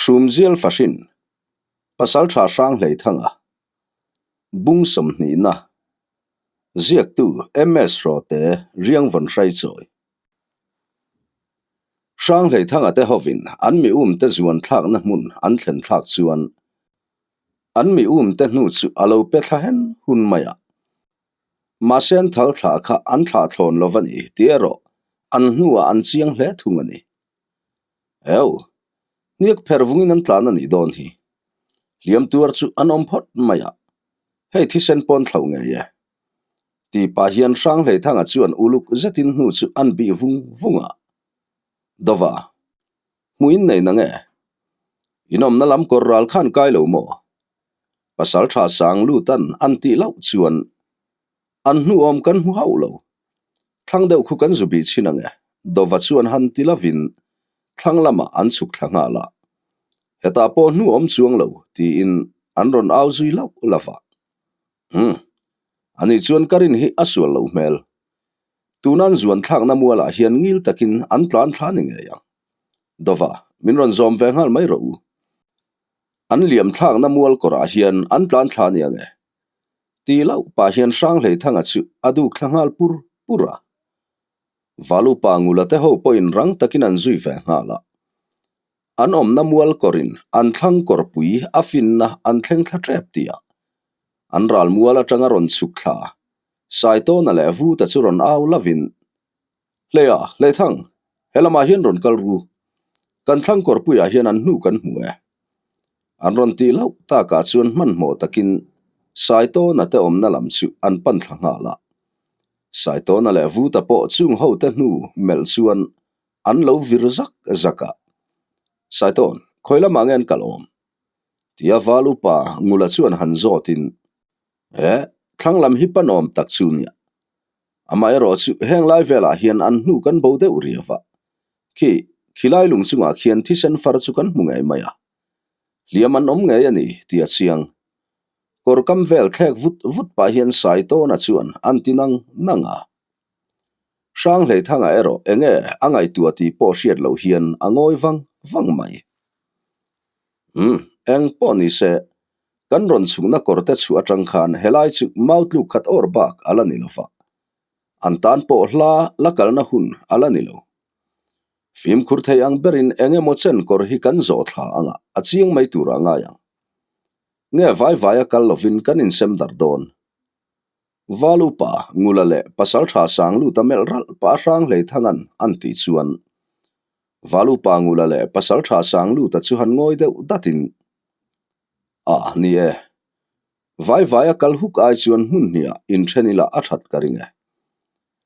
Hrumzial Fahrin, Pasaltha Hranghleithanga, Bung sawmhnihna, Ziaktu MS Rawte Riangvawn Hraichawi. Hranghleithanga te hovin an mi umte zuan thlakna hmun an thlen thlak chuan an mi umte hnu chu a lo pe thla hen hun mai a. Mahse an thal thla kha an thlah thlawn lo va ni tih erawh an hnuah an chiang hle thung a ni. Eu, hniak pher vungin an tlan a nih dawn hi. Hliam tuar chu an awm phawt mai a, hei thisen pawn thlo ngei e. Tih pah hian Hranghleithanga chuan uluk zetin hnu chu an bih vung vung a. Dova, hmuh in nei nang e? In awmna lam kawr ral khan kai lo maw? Pasal tha sang lutan an tih loh chuan an hnu awm kan hmu hauh lo. Thlang deuh khu kan zu bih chhin ang e, Dova chuan han ti lovin thlang lamah an chhuk thla nghal a. Hetah pawh hnu awm chuang lo tiin an rawn au zui lauh lauh a. Umm, ani chuan ka rin hi a sual lo hmel. Tunan zuan thlakna mualah hian ngil takin an tlan thla ni ngei ang. Dova, min rawn zawm ve nghal mai rawh u. An liam thlakna mual kawrah hian an tlan thla nia nge? Ti loh pah hian Hranghleithanga chu a duk thla nghal pur pur a. Valupa Ngula te ho pawhin rang takin an zui ve nghal a. An awmna mual kawrin an thlang kawrpui a finna an thleng thla tep tih a. An ral mual atanga rawn chhuk thla Saitawna leh Vuta chu rawn au lovin, Hleia, Hleithang, he lamah hian rawn kal ru. Kan thlang kawrpuiah hian an hnu kan hmu e. An rawn tih loh takah chuan hmanhmawh takin Saitawna te awmna lam chu an pan thla nghal a. Saitawna leh Vuta pawh chung hote hnu melh chuan an lo vir zak zak a. Saitawn, khawi lamah nge an kal awm? Tia val upa Ngula chuan han zawtin, Eh, thlang lam hi panawm tak chu nia. Amaherawhchu heng lai velah hian an hnu kan bo deuh riau a. Khi, khilai lung chungah khian thisen far chu kan hmu ngei mai a. Hliam an awm ngei a ni tih a chiang. Kawr kam vel thlek vut vut pah hian Saitawna chuan an ti nang nang a. Hranghleithanga erawh enge a ngaihtuah tih pawh hriat loh hian a ngawi vang vang mai. Umm, eng pawh ni se, kan rawn chhukna kawr te chhuah atang khan helai chu mau tluk khat awr bak a la ni lo va. An tan pawh hla la kalna hun a la ni lo. Fimkhur thei ang berin eng emaw chen kawr hi kan zawh thla anga a chiang mai tur a ngai ang. Nge vai vai a kal lovin kan insem darh dawn. Valupa, Ngula leh Pasaltha Sangluta melh ralh pah Hranghleithanga'n an tih chuan Valupa Ngula leh Pasaltha Sangluta chu han ngawi deuh datin, Ah, ni e. Vai vai a kal huk ai chuan hmun hniah inthen ila a that ka ring e.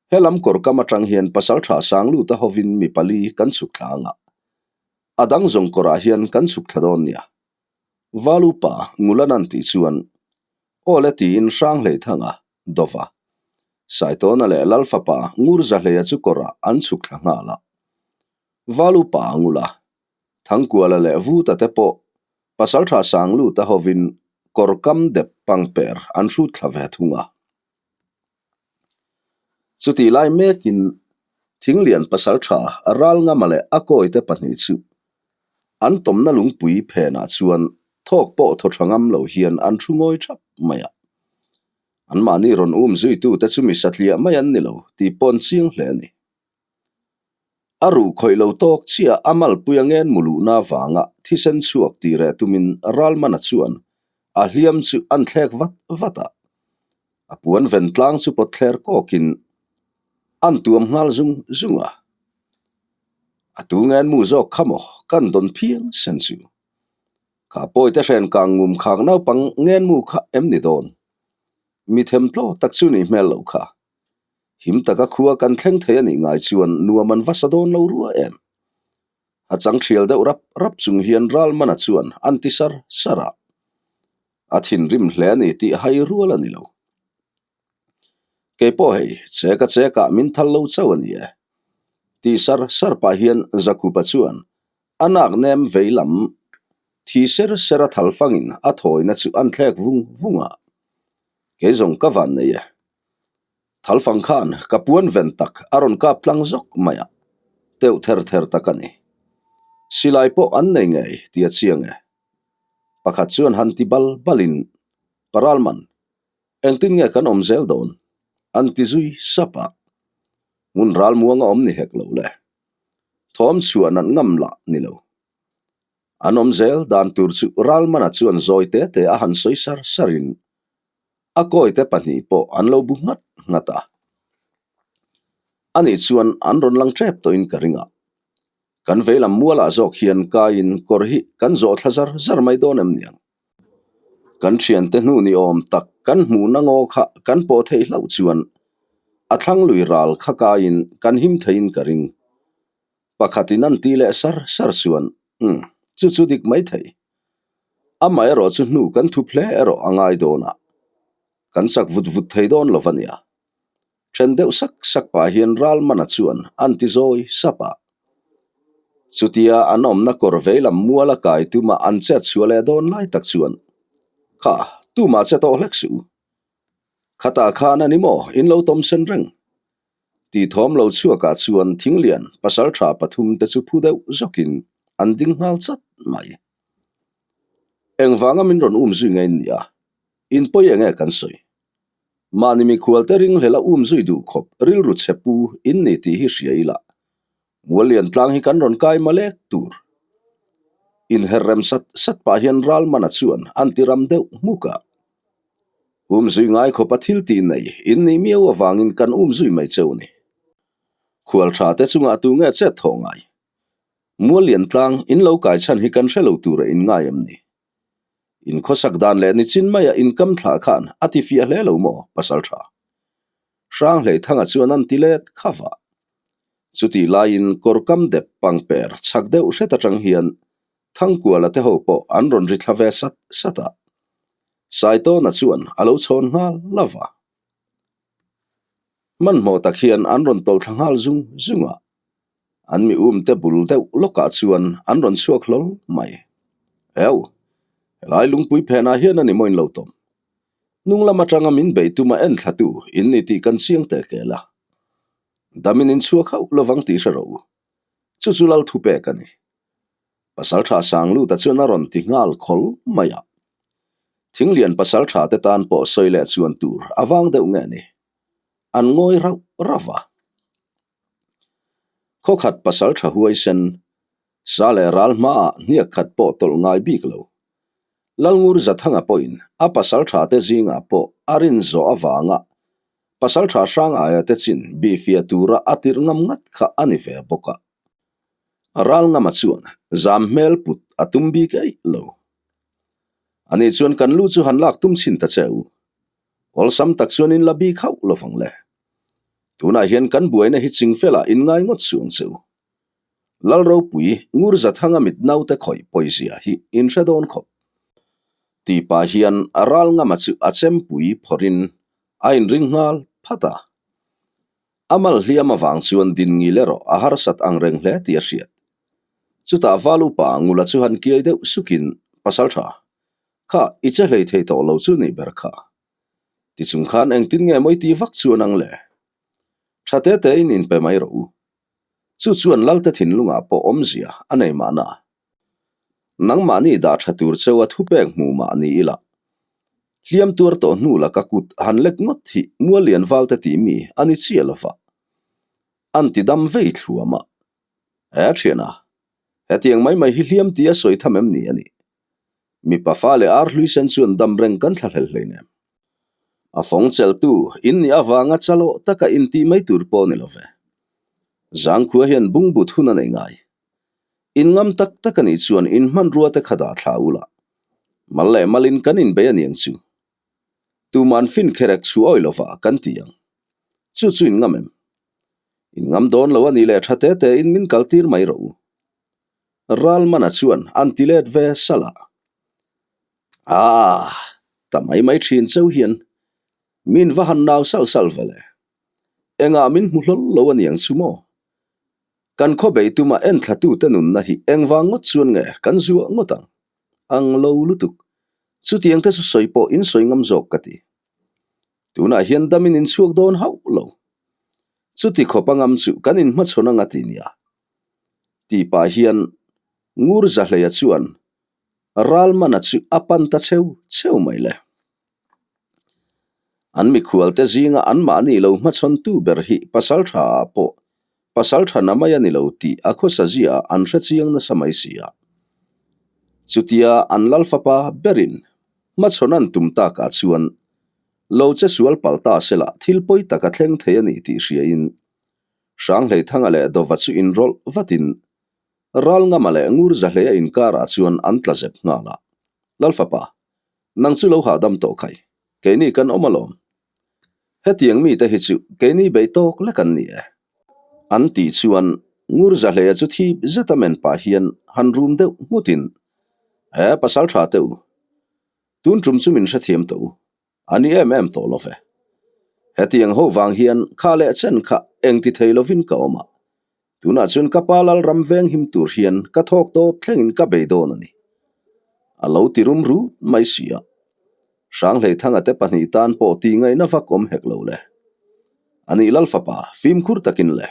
He lam kawr kam atang hian Pasaltha Sangluta hovin mi pali kan chhuk thla anga a dang zawng kawrah hian kan chhuk thla dawn nia. Valupa Ngula'n an tih chuan Aw le tiin Hranghleithanga, Dova, Saitawna leh Lalfapa Ngurzahleia chu kawrah an chhuk thla nghal a. Valupa Ngula, Thangkuala leh Vuta te pawh Pasaltha Sangluta hovin kawr kam dep pangper an hrut thla ve thung a. Chutih lai mekin Thinglian Pasaltha Ralngama leh a kawite pahnih chu an tawmna lungpui phenah chuan thawk pawh thaw tha ngam lo hian an thu ngawi thap mai a. Anmahni rawn um zuitute chu mi satliah mai an ni lo tih pawh an chiang hle a ni. A ruh khawih lo tawk chiah a malpui a ngen mu luhna avanga thisen chhuak tih reh tumin Ralmana chuan a hliam chu an thlek vat vat a. A puan ven tlang chu pawt thler kawkin an tuam nghal zung zung a. A tu ngen mu zawk kha maw kan dawn phiang sen chu. Kha pawite hren kang ngum khak naupang ngen mu kha em ni dawn? Mi themtlaw tak chu nih hmel loh kha. Him taka khua kan thleng thei a nih ngai chuan nuam an va sa dawn lo rua em? A chang thial deuh rap rap chung hian Ralmana chuan an ti sar sar a. A thinrim hle a ni tih hai rual a ni lo. Kei pawh hei, cheka chekah min thal lo chauh a ni e. Ti sar sar pah hian Zakupa chuan a nak nem vei lam thi ser ser a thal fangin a thawina chu an thlek vung vung a. Kei zawng ka van nei e. Thalfang khan ka puan ven tak a rawn kap tlang zawk mai a, teuh ther ther tak a ni. Silai pawh an nei ngei tih a chiang e. Pakhat chuan han ti bal balin, Paralman, engtin nge kan awm zel dawn? an ti zui sap a. Hmun ralmuang a awm ni hek lo le. Thawm chhuah nat ngam lah ni lo. An awm zel dan tur chu Ralmana chuan zawi te te a han sawi sar sarin a kawite pahnih pawh an lo bu nghat nghat a. Ani chuan an rawn lang tep tawhin ka ring a. Kan veilam mualah zawk hian kaiin kawr hi kan zawh thla zar zar mai dawn em niang? Kan thiante hnu ni awm tak kan hmuhna ngaw kha kan pawh theih hlauh chuan a thlang lui ral kha kaiin kan him theiin ka ring. Pakhatin an ti leh sar sar chuan, Umm, chu chu dik mai thei. Amaherawh chu hnu kan thup hle erawh a ngai dawn a, kan chak vut vut thei dawn lo va nia. Then deuh sak sak pah hian Ralmana chuan an ti zawi sap a. Chutia an awmna kawr veilam mual a kai tuma an chet chhuah leh dawn lai tak chuan, Kha, tumah che tawh hlek suh u. Khatah khan a ni maw in lo tawm sen reng? Tih thawm lo chhuakah chuan thinglian pasaltha pathum te chu phu deuh zawkin an ding nghal chat mai. Engvanga min rawn um zui nge in nia? In pawi enge kan sawi? Mahni mikhualte ringhlela um zui duh khawp rilru chhe pu in ni tih hi hria ila, Muallian tlang hi kan rawn kai malek tur. Inher rem sat sat pah hian Ralmana chuan an ti ram deuh hmuk a. Um zui ngai khawpa thil tih nei in nih miau avangin kan um zui mai cheu ni. Khual tha te chungah tu nge chet thawh ngai? Muallian tlang in lo kai chhan hi kan hre lo tura in ngai em ni? In khawsak dan leh nichin maia in kam thlah khan a ti fiah hle lo maw, pasal tha? Hranghleithanga chuan an ti let kha vah. Chutih laiin kawr kam dep pangper chhak deuh hret atang hian Thangkuala te ho pawh an rawn ri thla ve sat sat a. Saitawna chuan a lo chhawn nghal la va. Hmanhmawh tak hian an rawn tawlh thla nghal zung zung a. An mi umte bul deuh lawkah chuan an rawn chhuak hlawl mai. Heu! Helai lungpui phenah hian a ni maw in lo tawm? Hnung lam atanga min bei tuma en thlatu in ni tih kan chiang teh kel a. Damin in chhuak hauh lovang tih hre rawh u. Chu chu lal thu pek a ni. Pasaltha Sangluta chuan a rawn ti nghal khawl mai a. Thinglian pasaltha te tan pawh sawi leh chuan tur a vang deuh nge ni? An ngawi rauh rauh a. Khawkhat pasaltha huaisen, sa leh ral hmaah hniak khat pawh tawlh ngai bik lo. Lalngur Zathanga pawhin a pasaltha te zingah pawh a rin zawh avanga pasaltha hrang aia te chin bihfiah tura a tirh ngam ngat kha a ni ve bawk a. Ral ngama chuan zam hmel put a tum bik eih lo. Ani chuan kan lu chu han lak tum chhin ta che u. Awlsam tak chuan in la bik hauh lovang le. Tunah hian kan buaina hi chingfela in ngai ngawt suh ang che u. Lalropui ngur Zathanga mit naute khawih pawizia hi in hre dawn khawp. Tih pah hian a ral ngama chu a chempui phawrhin a inring nghal phat a. A mal hliam avang chuan din ngil erawh a harsat ang reng hle tih a hriat. Chutah val upa Ngula chu han kiai deuh sukin, Pasaltha, kha i che hlei thei tawh lo chu nih ber kha. Tichung khan engtin nge mawi tih vak chuan ang le? Tha te te in inpe mai rawh u. Chu chuan Lalte thinlungah pawh awmzia a nei mahna. Nangmahni dah tha tur cheu a thupek hmu mah ni ila. Hliam tuar tawh hnu laka kut han lek ngawt hi Muallian Valte tih mi a ni chiah lova. An ti dam vei thluam a. He thiana, hetiang mai mai hi hliam tia sawi tham em ni a nih? Mipa fa leh ar hlui sen chuan dam reng kan thla hlel hleinem. A fawng cheltu in nih avanga chaloh taka intih mai tur pawh ni lo ve. Zangkhua hian bungbut hun a nei ngai. In ngam tak tak a nih chuan in hmanrua te kha dah thla ula. Mal leh malin kan inbei a niang chu. Tuman fin kherek chhu awi lova kan ti ang. Chu chu in ngam em? In ngam dawn lo a nih leh tha te te in min kaltir mai rawh u. Ralmana chuan an ti let ve salh a. Aah! Ta mai mai thin cheu hian min va han nau salh salh ve le. Engah min hmu hlawl lo a niang chu maw? Kan khaw bei tuma enthlatute nunna hi engvang ngawt chuan nge kan zuah ngawt ang? Ang lo lutuk. Chutiang te chu sawi pawh in sawi ngam zawk ka ti. Tunah hian damin in chhuak dawn hauh lo. Chuti khawp a ngam chu kan inhmachhawn anga ti nia. Tih pah hian. Ngurzahleia chuan Ralmana chu a pan ta cheu cheu mai le. An mikhualte zinga anmahni lo hmachhawntu ber hi pasaltha ah pawh pasaltha na mai a ni lo tih a khawsa ziah an hre chiang nasa mai si a. Chutia an lalfapa berin hmachhawn an tum takah chuan lo che sual palh ta sela thil pawi tak a thleng thei a ni tih hriain Hranghleithanga leh Dova chu inrawlh vatin Ralngama leh Ngurzahleia inkarah chuan an tla zep nghal a. Lalfapa, Nang chu lo hahdam tawh khai, keini kan awm alawm. Hetiang mite hi chu keini bei tawk lek an ni e. An tih chuan Ngurzahleia chu thip zeta men pah hian han rum deuh nghutin, He pasal tha teh u, tun tum chu min hrethiam tawh u, a ni em em tawh lo ve. Hetiang ho vang hian kha leh chen kha engti thei lovin ka awm a, Tunah chuan ka pa Lalram veng him tur hian ka thawk tawp thlengin ka bei dawn a ni. A lo ti rum rut mai si a. Hranghleithanga te pahnih tan pawh tih ngaihna vak awm hek lo le. A nih Lalfapa, fimkhur takin le.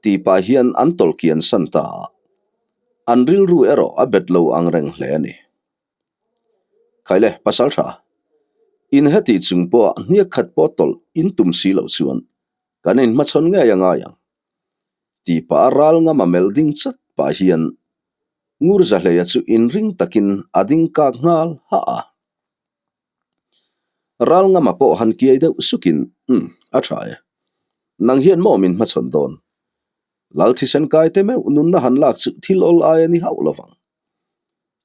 Tih pah hian an tawlh kian san ta a. An rilru erawh a bet lo ang reng hle a ni. Khaile, pasal tha. In heti chung pawha hniak khat pawh tawlh in tum si loh chuan Kan inhmachhawn ngei a ngai ang. Tih pah a ral ngam a melh ding chat pah hian Ngurzahleia chu inring takin a ding kak nghal hah a. Ral ngama pawh han kiai deuh sukin, Umm, a tha e. Nang hian maw min hmachhawn dawn? Lal thisen kai te meuh nunna han lak chu thil awl ai a ni hauh lovang.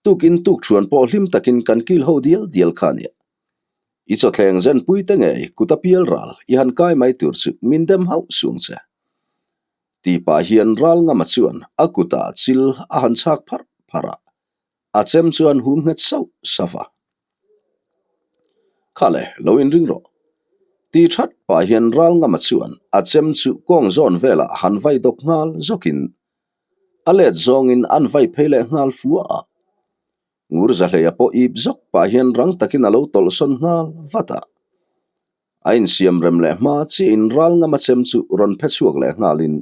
Tukin tuk thuan pawh hlim takin kan kil ho dial dial kha nia. I chawthleng zenpui te ngei kut a pial ral i han kai mai tur chu min dem hauh sung che. Tih pah hian ral ngama chuan a kutah chil a han chhak pharh pharh a, a chem chuan hum nghet sauh sauh a. Kha le, lo inring rawh. Tih that pah hian ral ngama chuan a chem chu kawng zawn velah han vai dawk nghal zawkin a let zawngin an vai phei leh nghal fua a. Ngurzahleia pawh ip zawk pah hian rang takin a lo tawlhsawn nghal vat a. A insiam rem leh hma chiahin ral ngama chem chu rawn phe chhuak leh nghalin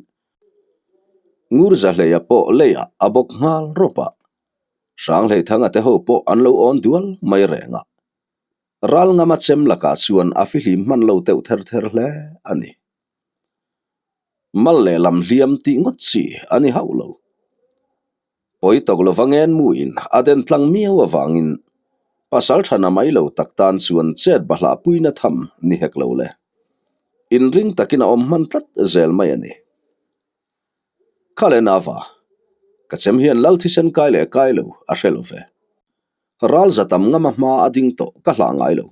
Ngurzahleia pawh leiah a bawk nghal rawp a. Hranghleithanga te ho pawh an lo awn dual mai reng a. Ral ngama chem lakah chuan a fihlim hman lo teuh ther ther hle a ni. Mal lehlam hliam tih ngawt chi a ni hauh lo. Pawi tawk lova ngen muin a den tlang miau avangin pasal thana mai lo tak tan chuan chet bahlah puina tham ni hek lo le. Inring takin a awm hman tlat zel mai a ni. Kha le Nava, ka chem hian lal thisen kai leh kai lo a hre lo ve. Ral za tam ngama hma a ding tawh ka hlah ngai lo.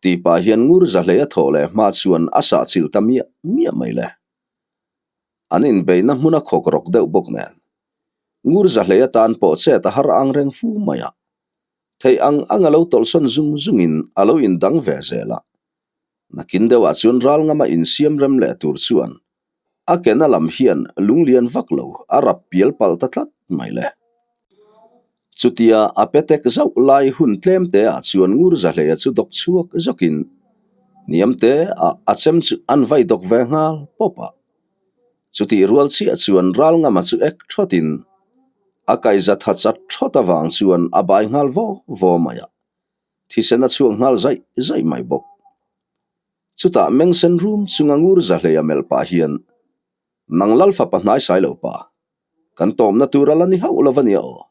Tih pah hian ngur za hlei a thawh leh hma chuan a sah chilh ta miah miah mai le. An inbeihna hmun a khawk rawk deuh bawk nen. Ngur za hlei atan pawh chet a har ang reng fu mai a. Theih ang ang a lo tawlhsawn zung zungin a lo indang ve zel a. Nakin deuhah chuan ral ngama insiam rem leh tur chuan a kena lam hian lunglian vak lo a rap pial palh ta tlat mai le. Chutia a petek zauh lai hun tlem te ah chuan ngur zahleia chu dawk chhuak zawkin hniam te ah a chem chu an vai dawk ve nghal pawp a. Chutih rual chiah chuan ral ngama chu ek thawtin a kaihza tha chat thawt avang chuan a bai nghal vaw vaw mai a, thisen a chhuak nghal zaih zaih mai bawk. Chutah mengsen rum chunga ngur zahleia melh pah hian Nang Lalfapa hnaisai lo pa, Kan tawmna tur a la ni hauh lo va nia aw.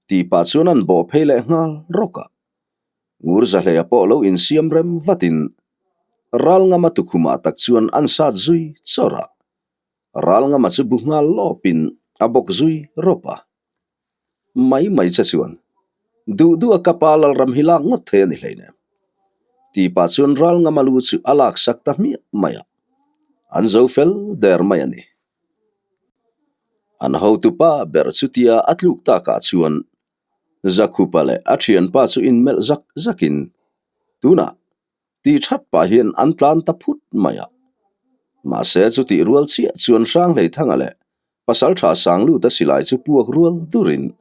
Tih pah chuan an bawh phei leh nghal rawk a. Ngur Zahleia pawh lo insiam rem vatin Ralngama tukhumah tak chuan an sat zui chawrh a. Ralngama chu bu nghal lawpin a bawk zui rawp a. Mai mai che chuan duh duh a ka pa Lalram hi lak ngawt thei a ni hleinem. Tih pah chuan Ralngama lu chu a laksak ta hmiah mai a. An zo fel der mai a ni. An hotupa ber chutia a tluk takah chuan Zakhupa leh a thianpa chu inmelh zak zakin tunah tih that pah hian an tlan ta phut mai a. Mahse chutih rual chiah chuan Hranghleithanga leh Pasaltha Sangluta silai chu puak rual durin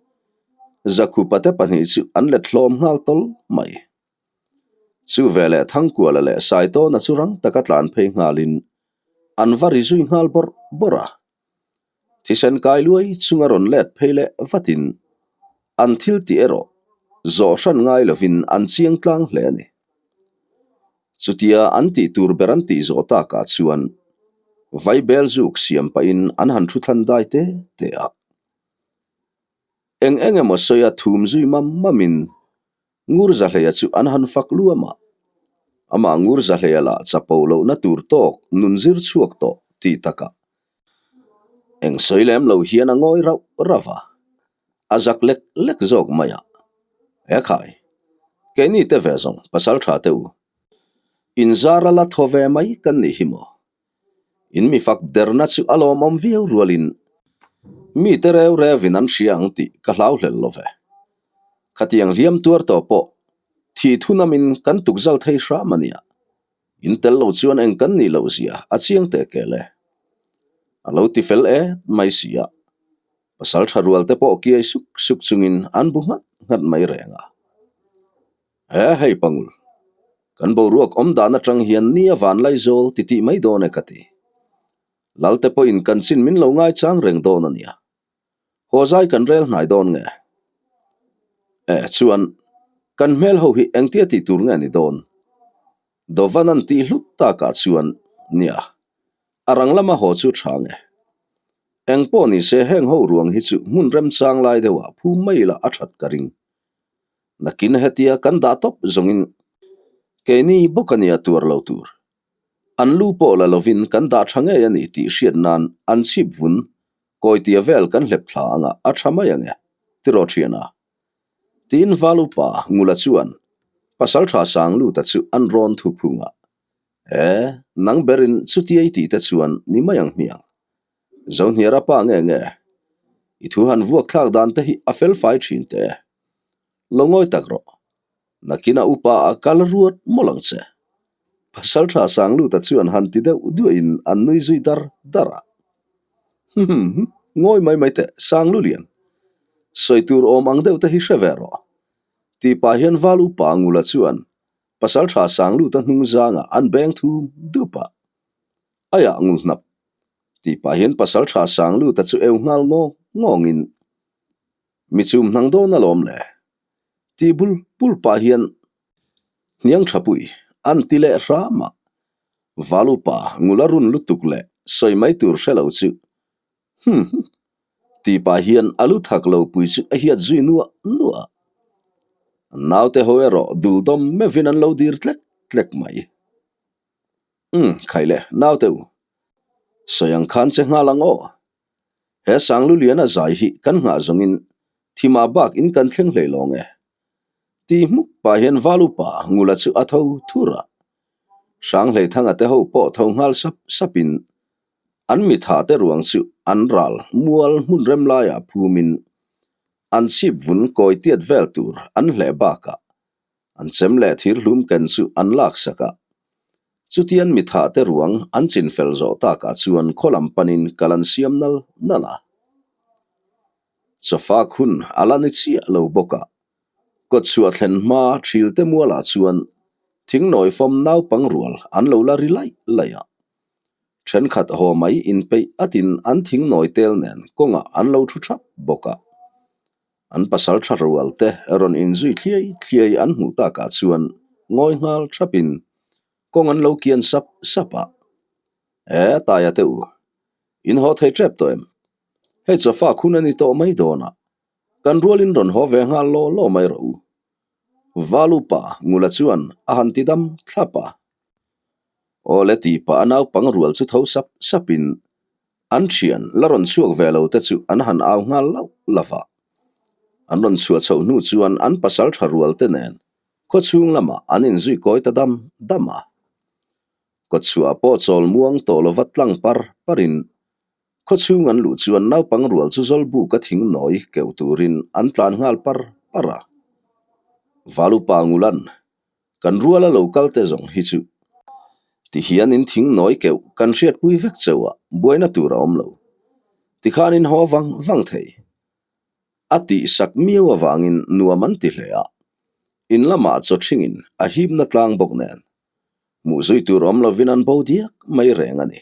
Zakhupa te pahnih chu an let hlawm nghal tawl mai. Chu veleh Thangkuala leh Saitawna chu rang taka tlan phei nghalin an va ri zui nghal bawrh bawrh a. Thisen kai luai chunga rawn let phei leh vatin an thil tih erawh zawh hran ngai lovin an chiang tlang hle a ni. Chutia an tih tur ber an tih zawh takah chuan vaibel zuk siam pahin an han thu thlan dai te te a. Eng eng emaw sawia thum zui mam mamin Ngurzahleia chu an han fak luam a. Amah Ngurzahleia lah chapo lohna tur tawk nun zir chhuak tawh tih takah eng sawi lem lo hian a ngawi rauh rauh a, a zak lek lek zawk mai a. He khai, keini te ve zawng pasal tha teh u, inzar a la thaw ve mai kan nih hi maw? In mi fak derna chu a lawmawm viau rualin mite reu reuin an hria ang tih ka hlau hlel lo ve. Khatiang hliam tuar tawh pawh thih thunamin kan tukzal thei hram a nia. In tel lo chuan eng kan nih loh zia a chiang teh kel e. A lo ti fel et mai si a, pasal tha rual te pawh kiai suk suk chungin an bu nghat nghat mai reng a. He hei pangul, kan boruak awm dan atang hian ni a van laizawl ti tih mai dawn e ka ti. Lalte pawhin kan chin min lo ngaichang reng dawn a nia. Haw zai kan rel hnai dawn nge? E chuan, kan hmel ho hi engtia tih tur nge ni dawn? Dovan an tih hlut takah chuan, nia, a rang lama haw chu tha nge? Eng pawh ni se heng ho ruang hi chu hmun remchang lai deuhah phum mai ila a that ka ring. Nakin hetia kan dah tawp zawngin keini bawk a nia tuar lo tur. An lu pawh la lovin kan dah tha ngei a ni tih hriat nan an chhip vun kawitia vel kan hlep thla anga a tha mai ang e, tiraw thiana. Tiin Val upa Ngula chuan pasal tha sang luta chu an rawn thu phung a. E, nang berin chutia i tih te chuan ni mai ang hmiang. Zohniara pa nge nge? I thu han vuak thlak dan te hi a fel fai thin teh e. Lo ngawi tak rawh. Nakinah upa a kal ruat mawlh ang che. Pasal tha Sangluta chuan han ti deuh duahin an nui zui dar dar a. Hmmm, ngawi mai mai teh Sanglulian. Sawi tur awm ang deuh te hi hre ve rawh. Tih pah hian Val upa Ngula chuan Pasal tha Sangluta hnung zangah an beng thum dup a. Aiah ngul hnap. Tih pah hian Pasal tha Sangluta chu eu nghal ngawng ngawngin Mi chum hnang dawn alawm le. Tih bul bul pah hian hniang tha pui an ti leh hram a, Valupa ngula run lutuk leh sawi mai tur hre lo chu Hum tih pah hian a lu thak lo pui chu a hiat zui nuah nuah a. An naute ho erawh dul dawm meuhin an lo dir tlek tlek mai. Umm khaih le naute u, sawi ang khan che nghal ang aw. He Sangluliana zai hi kan nghah zawngin thimah bak in kan thleng hlei lawng e. Ti hmuk pah hian Val upa Ngula chu a tho thur a. Hranghleithanga te ho pawh tho nghal sap sapin an mitha te ruang chu an ral mual hmun rem laiah phumin an chhip vun kawi tiat vel tur an hleh bakah An chem leh thir hlum ken chu an lak sak a. Chutian mitha te ruang an chin fel zawh takah chuan khaw lam panin kal an siam nal nal a. Chawfak hun a la ni chiah lo bawk a. Kawtchhuah thlen hma thil te mualah chuan thingnawi fawm naupang rual an lo la ri laih laih a. Thenkhat haw mai inpeih atin an thingnawi tel nen kawngah an lo thu thap bawk a. An pasal tha rual te rawn inzui thliai thliai an hmuh takah chuan ngawi nghal thapin kawng an lo kian sap sap a. E Taia te u, in haw thei tep tawh em? Hei chawfa khun a ni tawh mai dawn a, kan rualin rawn haw ve nghal law law mai rawh u. Valupa Ngula chuan a han ti dam thlap a. Aw le tih pah a naupang rual chu tho sap sapin An thian la rawn chhuak ve lo te chu an han au nghal lauh lauh a. An rawn chhuah chhoh hnu chuan an pasal tha rual te nen khaw chhung lamah an inzui kawi ta dam dam a. Kawtchhuah pawh chawl muang tawh lova tlang par parin khaw chhung an luh chuan naupang rual chu zawlbuk a thing nawi keuh turin an tlan nghal par par a. Valupa Ngulan Kan ruala lo kal te zawng hi chu ti hian in thing nawi keuh kan hriatpui vek chauh a, buaina tur a awm lo. Tikhan in haw vang vang thei. A tih sak miau avangin nuam an ti hle a, in lamah chaw thingin a hipna tlang bawk nen hmuh zui tur awm lovin an bo diak mai reng a ni.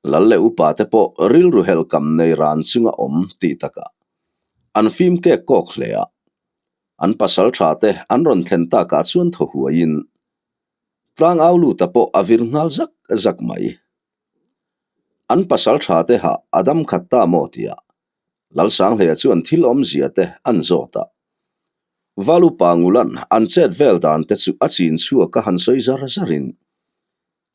Lal leh upa te pawh rilru helhkam nei ran chunga awm tih takah an fim kek kawk hle a. An pasal tha te an rawn thlen takah chuan thaw huaiin tlangau luta pawh a vir nghal zak zak mai. An pasal tha te hah a dam khat ta maw tia Lalsanghleia chuan thil awmzia te an zawt a. Valupa Ngulan an chet vel dan te chu a chin chhuak a han sawi zar zarin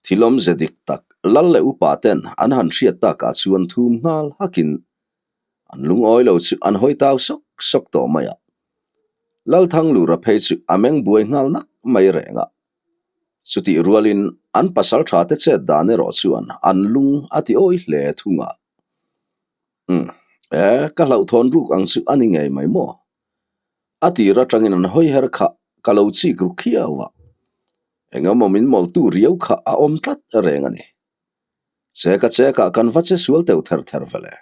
thil awmze dik tak Lal leh upa ten an han hriat takah chuan thum nghal hakin an lungawi lo chu an hawi tau sawk sawk tawh mai a. Lalthanglura phei chu a meng buai nghal nak mai reng a. Chutih rualin an pasal tha te chet dan erawh chuan an lung a ti awi hle thung a. Umm, e, ka hlauhthawn ruk ang chu a ni ngei mai maw? A tir atangin an hawi her kha ka lo chik ru khiau a, engemaw min mawltu riau kha a awm tlat reng a ni. Cheka chekah kan va che sual teuh ther ther vele.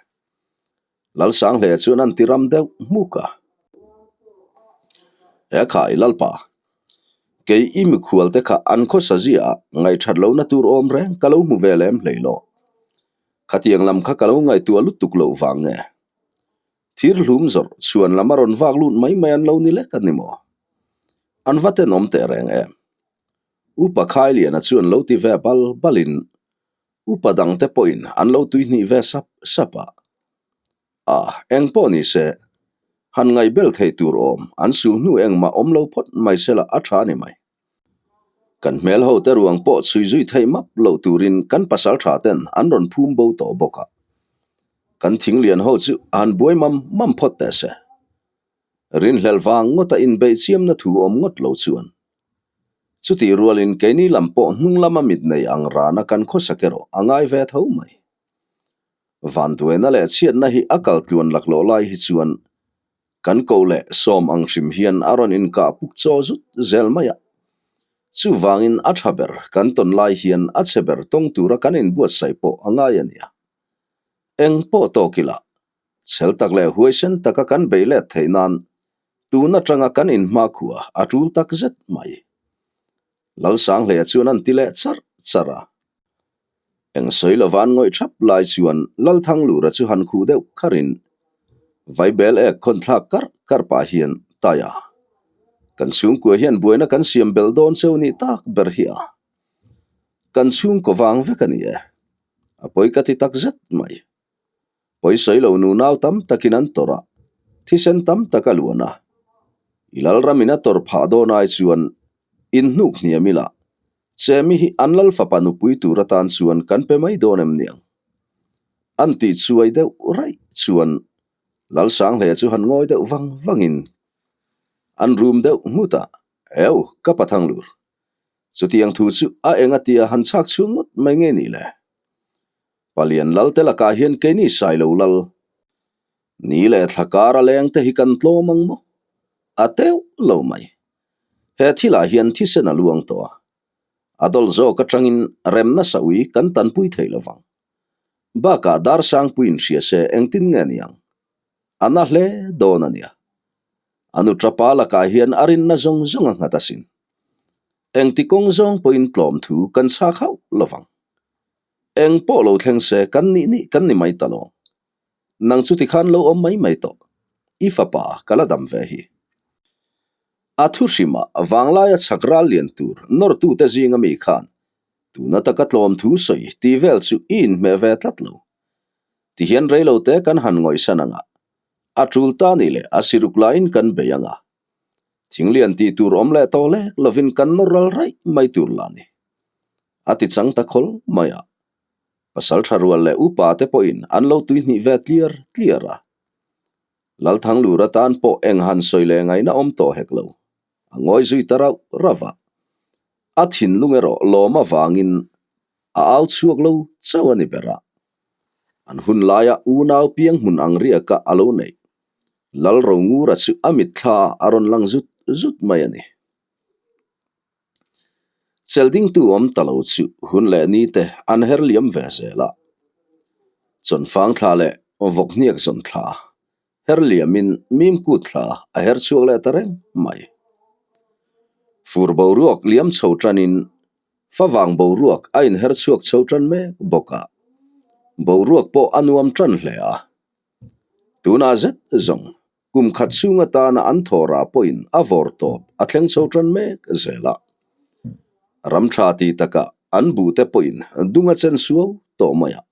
Lalsanghlea chuan an ti ram deuh hmuk a. He khai Lalpa, kei i mikhual te kha an khawsa ziah a, ngaihthat lohna tur awm reng ka lo hmu ve lem hlei lo. Khatiang lam kha ka lo ngaihtuah lutuk loh vang nge? Thir hlum zawrh chhuan lam a rawn vak lut mai mai an lo ni lek a ni maw? An va tenawm teh reng em? Upa Khailiana chuan lo ti ve bal balin upa dangte pawhin an lo tuihnih ve sap sap a. A, eng pawh ni se, han ngaihbel thei tur awm an sul hnu engmah awm lo phawt mai sela a tha ni mai. Kan hmel ho te ruang pawh chhui zui theih map loh turin kan pasal tha ten an rawn phum bo tawh bawk a. Kan thinglian ho chu a han buai mam mam phawt teh se. Rinhlelh vang ngawta inbeih chiamna thu awm ngawt lo chuan. Chutih rualin keini lam pawh hnung lama mit nei ang rana kan khawsak erawh a ngai ve tho mai. Vanduaina leh chhiatna hi a kal tluan laklawh lai hi chuan Kan ko leh sawm ang hrim hian a rawn inkah puk chaw zut zel mai a. Chuvangin a tha ber kan tawn lai hian a chhe ber tawng tura kan inbuatsaih pawh a ngai a nia. Eng pawh tawk ila, chhel tak leh huaisen taka kan bei let theih nan tun atanga kan inhmakhua a tul tak zet mai. Lalsanghleia chuan an ti leh charh charh a. Eng sawi lova an ngawih thap lai chuan Lalthanglura chu han khuh deuh kharin Vaibel ek khawn thlak karh karh pah hian tai a. Kan chhungkua hian buaina kan siam belh dawn cheu nih tak ber hi a. Kan chhungkaw vang vek a ni e. A pawi ka ti tak zet mai. Pawi sawi lo nunau tam takin an tawrh a, thisen tam tak a luan a. I Lalramin a tawrh phah dawn ai chuan inhnuk hniam ila Chemi hi an lal fapa nupui tur atan chuan kan pe mai dawn em niang? An tih chuai deuh raih chuan Lalsanghlea chu han ngawi deuh vang vangin an rum deuh nghut a, Eu, ka Pathanglur, chutiang thu chu a eng atia han chhak chhung ngawt mai nge ni le? Palian lal te lakah hian keini sai lo lal ni leh thla kar a leng te hi kan tlawm ang maw? A teuh lo mai. He thilah hian thisen a luang tawh a, a dawl zawk atangin remna saui kan tanpui thei lo vang. Bakah Darsangpui inhria se engtin nge niang? A na hle dawn a nia. A nu tapa lakah hian a rinna zawng zawng a nghat asin. Engti kawng zawng pawhin tlawm thu kan chhak hauh lo vang. Eng pawh lo thleng se kan nih nih kan ni mai ta lo. Nang chu tikhan lo awm mai mai tawh. I fapa ka la dam ve hi. A thu hrimah vanglaia chhak ral lian tur nawrtute zinga mi khan tuna taka tlawm thu sawi tih vel chu i inhmeh ve tlat lo. Tihian reilote kan han ngawihsan ang a, a tul ta nih leh a siruk laiin kan bei ang a. Thinglian tih tur awm leh tawh lek lovin kan nawr ral raih mai tur lah ni. A ti chang ta khawl mai a. Pasal tha rual leh upa te pawhin an lo tuihnih ve tliar tliar a. Lalthanglur atan pawh eng han sawi leh ngaihna awm tawh hek lo. A ngawi zui ta rauh rauh a. A thinlung erawh lawm avangin a au chhuak lo chauh a ni ber a. An hun laia unau piang hmun ang riaka a lo neih. Lalrongura chu a mitthla a rawn lang zut zut mai a ni. Cheldingtu awm ta lo chu hun leh ni te an her liam ve zel a. Chawnfang thla leh vawkhniak zawn thla her liamin mim kut thla a her chhuak leh ta reng mai. Fur boruak liam chho tanin favang boruak a inher chhuak chho tan mek bawk a. Boruak pawh a nuam ṭan hle a. Tunah zet zawng kum khat chhung atana an thawhrah pawhin a vawr tawp a thleng chho ṭan mek zel a. Ram ṭha ti takah an buhte pawhin dung a chen suau tawh mai a.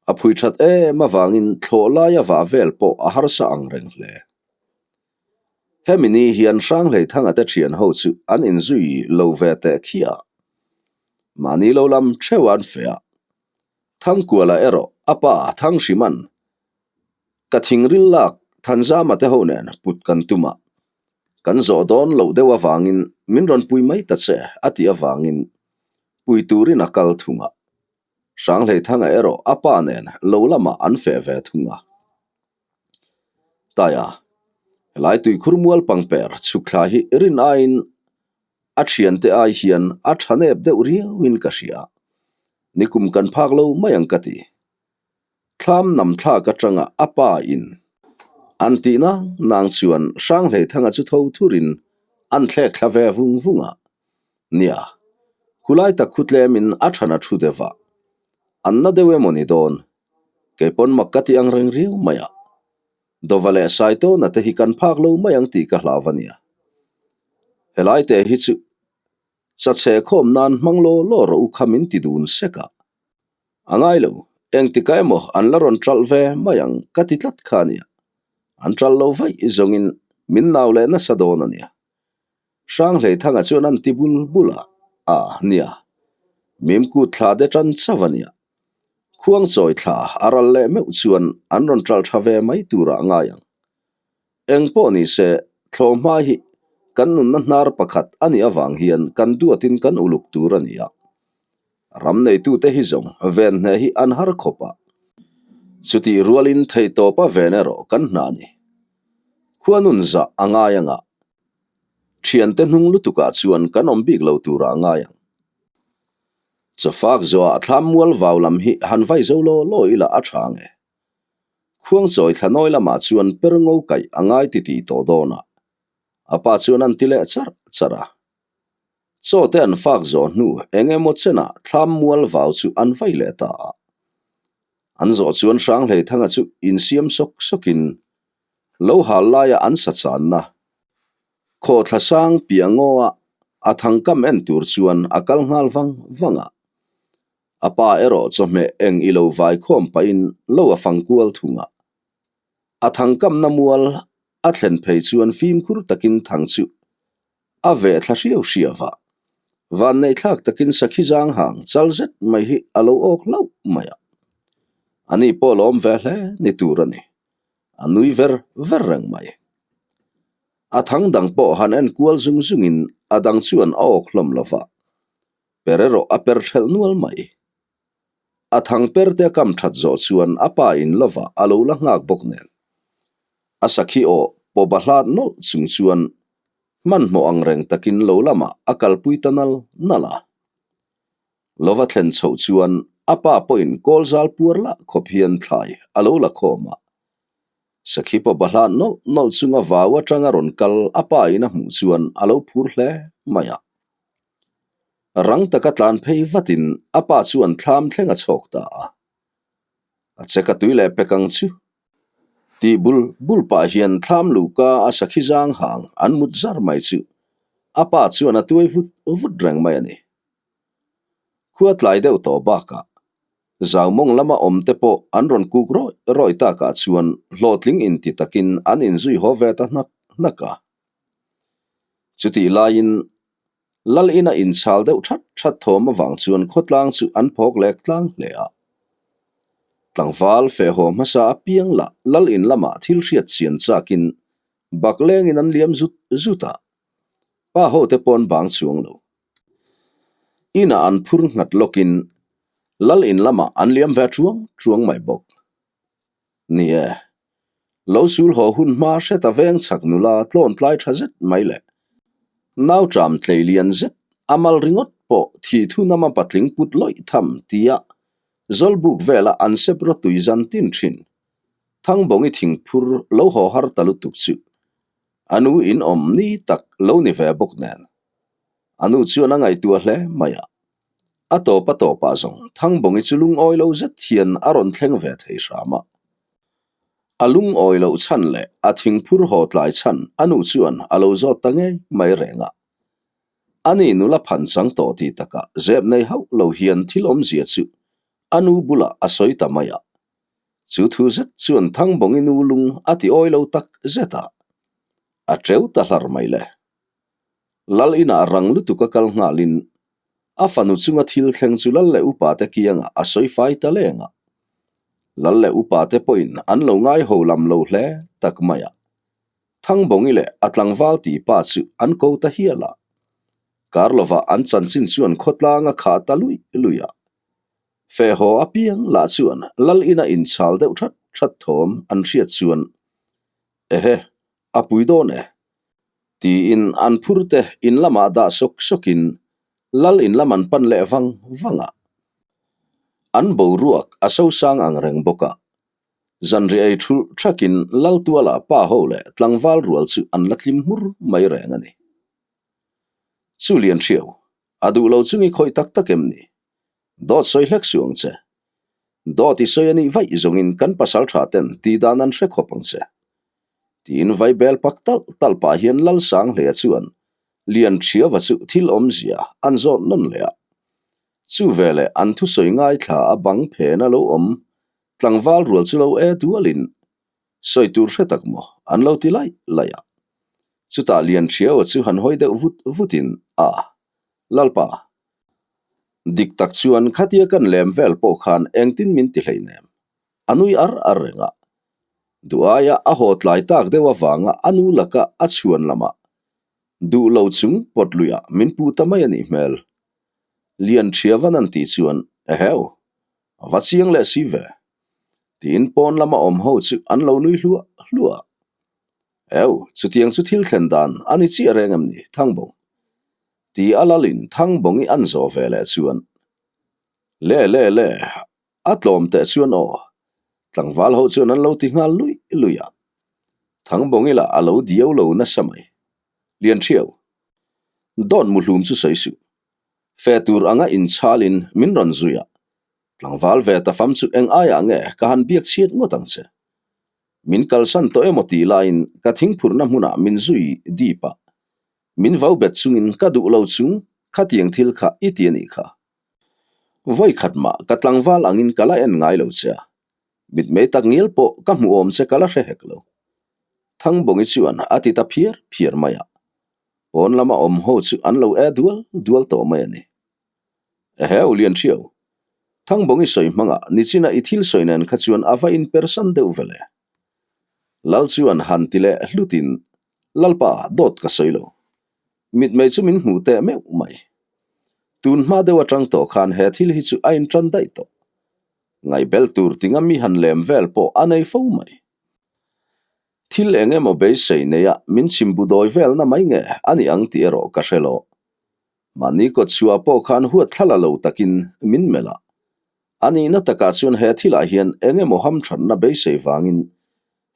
A phui ṭhat em avangin thlawh laia vah vel pawh a harsa ang reng hle. Hemi ni hian Hranghleithanga te ṭhian ho chu an inzui lo ve teh khiah a. Mahni lo lam ṭheuh an feh a. Thangkuala erawh a pa Thanghriman ka thingril lak Thanzama te ho nen put kan tum a, kan zawh dawn loh deuh avangin min rawn pui mai ta che a tih avangin pui turin a kal thung a. Hranghleithanga erawh a pa nen lo lamah an feh ve thung a. Taia, helai tuikhur mual pangper chhuk thla hi rin aiin a thiante ai hian a tha nep deuh riauin ka hria. Nikum kan phak lo mai ang ka ti. Thlam nam thlak atanga a pa in an tih nang nang chuan Hranghleithanga chu tho thurin an thlek thla ve vung vung a. Nia, khulai tak khu tlemin a thana thu deuh a. An na deuh emaw ni dawn? Kei pawn mak ka ti ang reng riau mai a. Dova leh Saitawna te hi kan phak lo mai ang tih ka hlau a nia. Helai te hi chu chachhe khawm nan hmang law law rawh u kha min ti dun sek a. A ngai lo, engtikah emaw an la rawn ṭalh ve mai ang ka ti tlat kha a nia. An ṭalh lo vaih zawngin min nau leh nasa dawn a nia. Hranghleithanga chuan an ti bul bul a, a nia. Mimkut thla de ṭan chauh a nia. Khuangchawi thla a ral leh meuh chuan an rawn ṭalh ṭha ve mai turah a ngai ang. Eng pawh ni se, thlawhhma hi kan nunna hnar pakhat a nih avang hian kan duatin kan uluk tur a ni a. Ram neitute hi zawng ven hneh hi an har khawp a. Chutih rualin theihtawpa ven erawh kan hna a ni. Khua nun zah a ngai anga thiante hnung lutukah chuan kan awm bik lo turah a ngai ang. Chawfak zawhah thlam mual vau lam hi han vai zo law law ila a tha ang e. Khuangchawi thlanawi lamah chuan per ngo kaih a ngai ti tih tawh dawn a, a pa chuan an ti leh charh charh a. Chaw te an fak zawh hnu eng emaw chenah thlam mual vau chu an vai leh ta a. An zawh chuan Hranghleithanga chu insiam sawk sawkin lo hal laia an sa channa khawhthla sang piah ngaw a a thangkam en tur chuan a kal nghal vang vang a. A pa erawh chawhmeh eng i lo vai khawm pahin lo a fang kual thung a. A thangkamna mual a thlen phei chuan fimkhur takin thang chu a veh thla hriau hriau a. Vanneihthlak takin sakhi zang hang chal zet mai hi a lo awk hlauh mai a. Ani pawh lawm ve hle ni tur a ni. A nui ver ver reng mai. A thang dang pawh han en kual zung zungin a dang chuan a awk hlawm lo va. Per erawh a per ṭhelh nual mai. A thang per te a kam ṭhat zawh chuan a pa in lova a lo la nghak bawk nen. A sakhi aw pawba hlat nawlh chung chuan hmanhmawh ang reng takin lo lamah a kalpui ta nal nal a. Lova thlen chhoh chuan a pa pawhin kawl zal puar lah khawp hian thlai a lo la khawm a. Sakhi pawba hlat nawlh nawlh chunga vau atanga rawn kal a pa in a hmuh chuan a lo phur hle mai a. Rang taka tlan phei vatin a pa chuan thlam thleng a chhawk ta a. A che ka tui leh pek ang chu. Tih bul bul pah hian thlam luhka a sakhi zang hang an mut zar mai chu a pa chuan a tuai vut vut reng mai a ni. Khua tlai deuh tawh bakah Zaumawng lama awm te pawh an rawn kuk rawih rawih takah chuan hlawhtling inti takin an inzui haw ve ta hnak hnak a. Chutih laiin Lal ina inchhal deuh that that thawm avang chuan khawtlang chu an phawk lek tlang hle a. Tlangval fehhaw hmasa apiang lah Lal in lamah thil hriat chian chakin bak lengin an liam zut zut a, pa ho te pawn bang chuang lo. Inah an phur nghat lawkin Lal in lamah an liam ve chuang chuang mai bawk. Ni e, lo sul haw hun hma hret a veng chhak nula tlawn tlai tha zet mai le. Nau ṭam tlei lian zet a mal ringawt pawh thih thu nama patling put lawih tham tia Zawlbuk vela an sep rawtui zan tin thin. Thangbawngi thingphur lo haw har ta lutuk chu a nu in awm ni tak lo ni ve bawk nen. A nu chuan a ngaihtuah hle mai a. A tawp a tawpah zawng Thangbawngi chu lungawi lo zet hian a rawn thleng ve thei hram a. A lungawi loh chhan leh a thingphur haw tlai chhan a nu chuan a lo zawt ta ngei mai reng a. Ani nula phan chang tawh tih takah zep nei hauh lo hian thil awmzia chu a nu bulah a sawi ta mai a. Chu thu zet chuan Thangbawngi nu lung a ti awi lo tak zet a, a teu ta hlar mai le. Lal inah rang lutuk a kal nghalin a fanu chunga thil thleng chu lal leh upa te kiangah a sawi fai ta leng a. Lal leh upa te pawhin an lo ngai ho lam lo hle tak mai a. Thangbawngi leh a tlangval ti pa chu an ko ta hial a. Kar lovah an chanchin chuan khawtlang a khah ta luih luih a. Fehhaw apiang lah chuan lal ina inchhal deuh that that thawm an hriat chuan, Ehe, a pui dawn e. Tiin an phur te in lamah dah sawk sawkin lal in lam an pan leh vang vang a. An boruak a sosang ang reng bawk a. Zanriah ei thulh thakin lal tualah pa ho leh tlangval rual chu an la tlim hmur mai reng a ni. Chu lian ṭhiau, a duh lo chungi khawih tak tak em ni? Dawt sawi hlek suh ang che. Dawt i sawi a nih vaih zawngin kan pasal tha ten tih dan an hre khawp ang che. Tiin vai bel pak talh talh pah hian Lalsanghlea chuan Lian Ṭhiava chu thil awmzia an zawt nawn leh a. Chu veleh an thusawi ngaithla a bang phen a lo awm tlangval rual chu lo e dualin sawi tur hre tak maw an lo ti laih laih a. Chutah Lian Ṭhiaua chu han hawi deuh vut vutin a, Lalpa, Dik tak chuan khatia kan lem vel pawh khan engtin min ti hleinem. A nui ar ar reng a. Duh aia a haw tlai tak deuh avanga a nu laka a chhuan lamah duh lo chung pawt luiah min puh ta mai a nih hmel. Lian Thiavan an tih chuan, Eheu! A va chiang leh si ve. Tiin pawn lama awm ho chu an lo nui hluah hluah a. Eu, chutiang chu thil thlen dan a ni chiah reng em ni, Thangbo? Ti a lalin Thangbawngi an zawh ve leh chuan, Le le le, a tlawm teh chuan aw, tlangval ho chuan an lo ti nghal luih luih a. Thangbawngi lah a lo diau lo nasa mai. Lian Thiau, dawt muhlum chu sawi suh. Fe tur anga inchhalin min rawn zui a, tlangval ve ta fam chu eng aiah nge ka han biak chhiat ngawt ang che. Min kalsan tawh emaw tih laiin ka thingphurhna hmunah min zui dip a, Min vau bet chungin ka duh lo chung khatiang thil kha i ti a nih kha. Vawi khat mah ka tlangval angin ka la en ngai lo che a, mitmei tak ngial pawh ka hmuh awm che ka la hre hek lo. Thangbawngi chuan a ti ta phiar phiar mai a, pawn lama awm ho chu an lo e dual dual tawh mai a ni. Eheu Lian Thiau, Thangbawngi sawi hmangah nichina i thil sawi nen kha chuan a va inpersan deuh vele. Lal chuan han ti leh hlutin, Lalpa, dawt ka sawi lo. Mitmei chu min hmuh teh meuh mai. Tun hma deuh atang tawh khan he thil hi chu a intan daih tawh. Ngaihbel tur tinga mi han lem vel pawh a nei fo mai. Thil eng emaw beisei neia min chhimbu dawi velna mai nge a ni ang tih erawh ka hre lo. Mahni kawtchhuah pawh khan huat thla la lo takin min melh a. A nihna takah chuan he thilah hian eng emaw hamthatna beisei vangin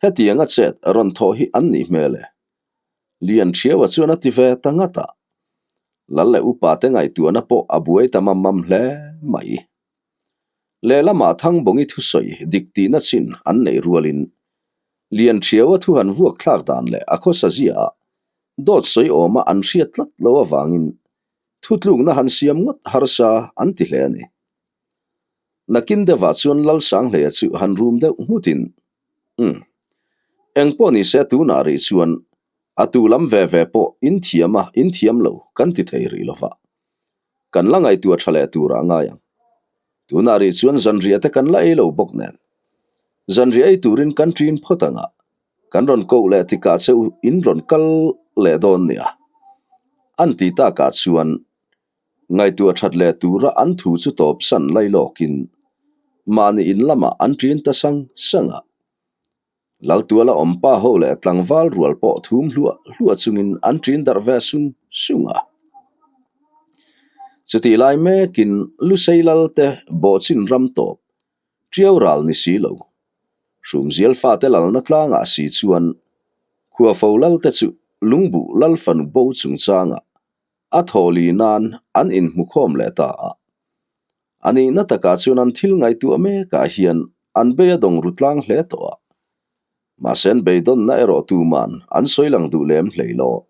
hetiang a chet rawn thawh hi an nih hmel e. Lian Thiaua chuan a ti ve ta ngat a. Lal leh upa te ngaihtuahna pawh a buai ta mam mam hle mai. Lehlamah Thangbawngi thusawi dik tihna chin an neih rualin Lian Thiaua thu han vuak thlak dan leh a khawsa ziaah dawt sawi awma an hriat tlat lo avangin thutlukna han siam ngawt harsa an ti hle a ni. Nakin deuhah chuan Lalsanghleia chu han rum deuh nghutin, Umm. Eng pawh ni se tunah rih chuan a tu lam ve ve pawh in thiam a, in thiam lo kan ti thei rih lova. Kan la ngaihtuah tha leh turah ngai ang. Tunah rih chuan zanriah te kan la ei lo bawk nen. Zanriah ei turin kan ṭin phawt ang a, kan rawn koh leh tikah che u in rawn kal leh dawn nia. An ti takah chuan Ngaihtuah that leh tura an thu chu tawp san lai lawkin mahni in lamah an ṭin ta sang sang a. Laltuala awm pa ho leh tlangval rual pawh thum hluah hluah chungin an ṭin darh ve sung sung a. Chutih lai mekin Lusei Lalte bawhchin ram tawp ṭiau ral ni si lo. Hrumzial fate lalna tlangah si chuan Khuafo Lalte chu Lungbuh Lalfanu bo chungchangah A thaw li nan an inhmukhawm leh ta a. A nihna takah chuan an thil ngaihtuah mekah hian an bei a dawng ru tlang hle tawh a. Mahse an beidawnna erawh tuman an sawi lang duh lem hlei lo.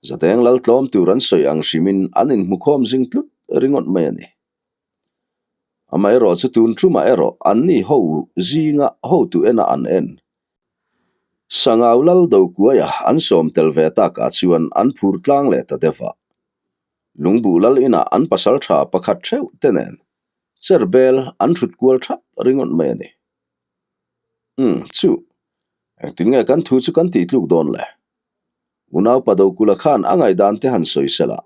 Zadeng lal tlawm tur an sawi ang hrimin an inhmukhawm zing tlut ringawt mai a ni. Amaherawh chu tun tumah erawh anni ho zinga hotu ena an en. Sangau lal Dokuaia an sawm tel ve takah chuan an phur tlang leh ta deuh a. Lungbuh lal inah an pasal tha pakhat theuh te nen cher bel an thut kual thap ringawt mai a ni. Umm chu, engtin nge kan thu chu kan tih tluk dawn le? Unaupa Dokula khan a ngaihdan te han sawi sela.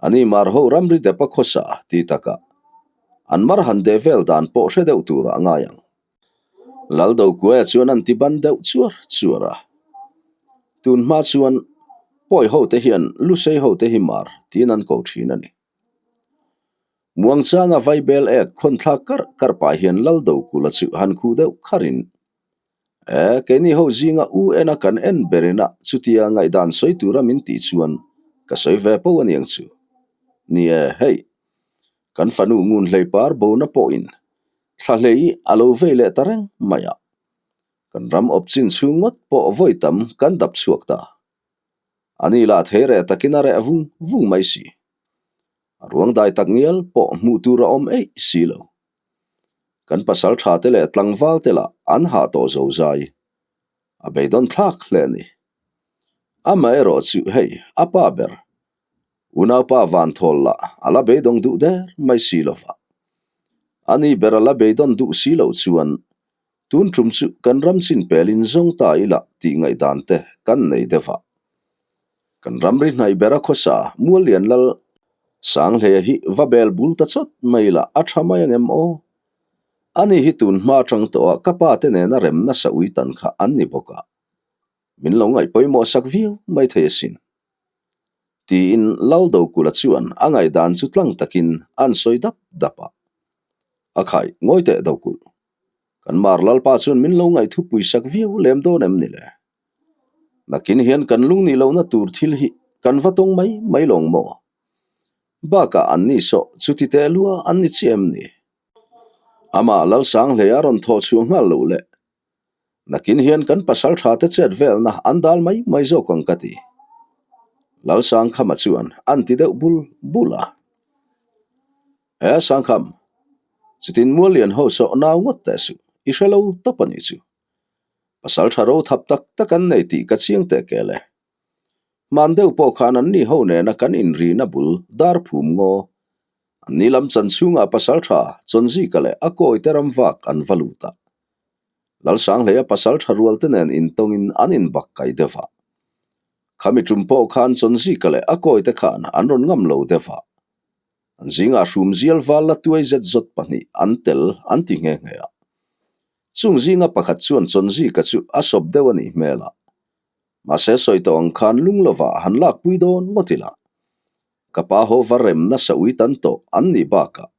Ani mar ho ramri dep a khawsa ti takah an mar han deh vel dan pawh hre deuh turah a ngai ang. Lal Dokuaia chuan an ti ban deuh chuar chuar a. Tun hma chuan pawi hote hian lusei hote hi mar tiin an ko thin a ni. Muangchanga vaibel ek khawn thlak karh karh pah hian Lal Dokula chu han khuh deuh kharin E, keini ho zinga u ena kan en berina chutia ngaihdan sawi tura min tih chuan ka sawi ve po aniang chu. Ni e, hei, kan fanu ngun hlei par bona pawhin thla hlei a lo vei leh ta reng mai a. Kan ram awp chin chhung ngawt pawh vawi tam kan dap chhuak ta. Ani lah thei reh takin a reh vung vung mai si. A ruang dai tak ngial pawh hmuh tur a awm eih si lo. Kan pasal tha te leh tlangval te lah an hah tawh zo zai. A beidawn thlak hle a ni. Amaherawh chu hei a pa ber, unaupa Vanthawl lah a la beidawng duh der mai si lo va. Ani ber a la beidawn duh si loh chuan tun tum chu kan ram chin pelin zawng ta ila tih ngaihdan te kan nei deuh a. Kan ramri hnaih bera khawsa Muallian Lal Sanghleia hi va bel bul ta chawt mai la a tha mai angem aw? Ani hi tun hma atang tawha ka pa te nena rem nasa ui tan kha an ni bawk a, min lo ngaih pawimawh sak viau mai thei asin. Tiin Lal Dokula chuan a ngaihdan chu tlang takin an sawi dap dap a. A khai ngawi teh Dokul, kan Mar Lalpa chuan min lo ngaihthupui sak viau lem dawn em ni le? Nakin hian kan lung nih lohna tur thil hi kan va tawng mai mai lawng maw? Bakah an ni sawh chuti teh lua an ni chiah em ni? Amah Lalsanghlei a rawn thawh chhuah nghal loh le. Nakin hian kan pasal tha te chet velna an dal mai mai zawk ang ka ti. Lalsangkhama chuan an ti deuh bul bul a. He Sangkham, chutin Muallian ho sawh nau ngawt teh suh, i hre lo tawp a nih chu. Pasal tha ro thap tak tak an nei tih ka chiang teh kel e. Hman deuh pawh khan an ni ho nena kan inrina bul dar phum ngaw. An ni lam chan chhungah pasal tha Chawnzika leh a kawite ram vak an va lut a. Lalsanghleia pasal tha rual te nen intawngin an inbak kai deuh a. Khami tum pawh khan Chawnzika leh a kawite khan an rawn ngam lo deuh a. An zingah hrum zial val la tuai zet zawt pahnih an tel an ti nghe nghe a. Chung zinga pakhat chuan Chawnzika chu a sawp deuh a nih hmel a. Mahse sawi tawh ang khan lung lovah han lakpui dawn ngawt ila. Ka pa ho va rem nasa ui tan tawh an nih bakah